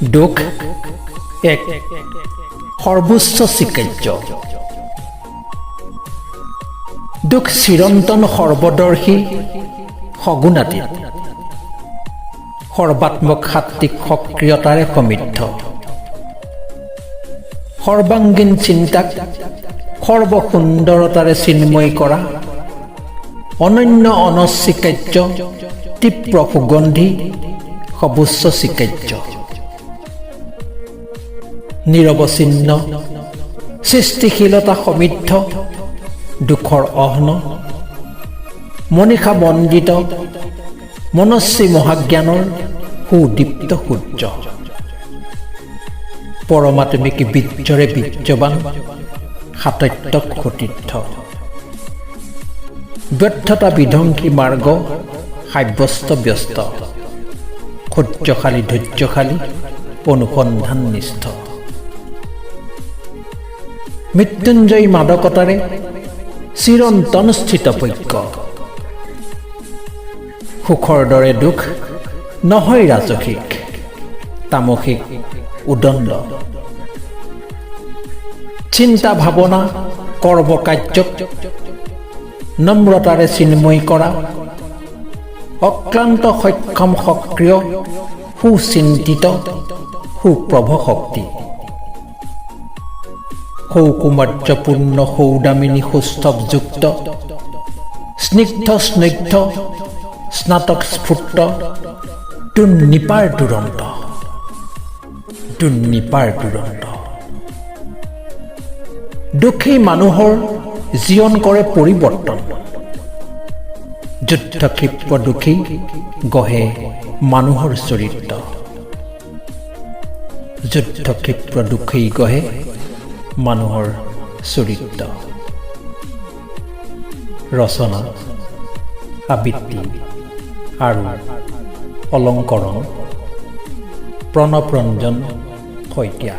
দুখ এক সৰ্বোচ্চ স্বীকাৰ্য। দুখ চিৰন্তন, সৰ্বদৰ্শী, সগুণাতীত, সৰ্বাত্মক সাত্বিক সক্ৰিয়তাৰে সমৃদ্ধ, সৰ্বাংগীন চিন্তাক সৰ্বসুন্দৰতাৰে চিন্ময়ী কৰা অনন্য অনস্বীকাৰ্য তীব্ৰ সুগন্ধি সৰ্বোচ্চ স্বীকাৰ্য, নিৰৱচ্ছিন্ন সৃষ্টিশীলতা সমৃদ্ধ দুখৰ অহ্ন মনীষা মণ্ডিত মনস্বী মহাজ্ঞানৰ সুদীপ্ত সূৰ্য, পৰমাত্মিক বীৰ্যৰে বীৰ্যবান সাতত্যক সতীৰ্থ, ব্যৰ্থতা বিধ্বংসী মাৰ্গ সাব্যস্ত ব্যস্ত, সহ্যশালী, ধৈৰ্যশালী, অনুসন্ধাননিষ্ঠ, মৃত্যুঞ্জয়ী মাদকতাৰে চিৰন্তন স্থিতপ্ৰজ্ঞ। সুখৰ দৰে দুখ নহয় ৰাজসিক, তামসিক, উদণ্ড। চিন্তা ভাৱনা কৰ্ম কাৰ্যক নম্ৰতাৰে চিন্ময়ী কৰা অক্লান্ত সক্ষম সক্ৰিয় সুচিন্তিত সুপ্ৰভ শক্তি, সৌকুমাৰ্যপূৰ্ণ সৌদামিনী সৌষ্ঠৱযুক্ত স্নিগ্ধ স্নিগ্ধ স্নাতক স্ফূৰ্ত দুৰ্নিপাৰ দুৰন্ত, দুৰ্নিপাৰ দুৰন্ত। দুখী মানুহৰ জীৱন কৰে পৰিৱৰ্তন। যুদ্ধ ক্ষিপ্ৰ দুখী গঢ়ে মানুহৰ চৰিত্ৰ। যুদ্ধ ক্ষিপ্ৰ দুখেই গঢ়ে মানুহৰ চৰিত্ৰ। ৰচনা, আবৃত্তি আৰু অলংকৰণ প্ৰণৱ ৰঞ্জন শইকীয়া।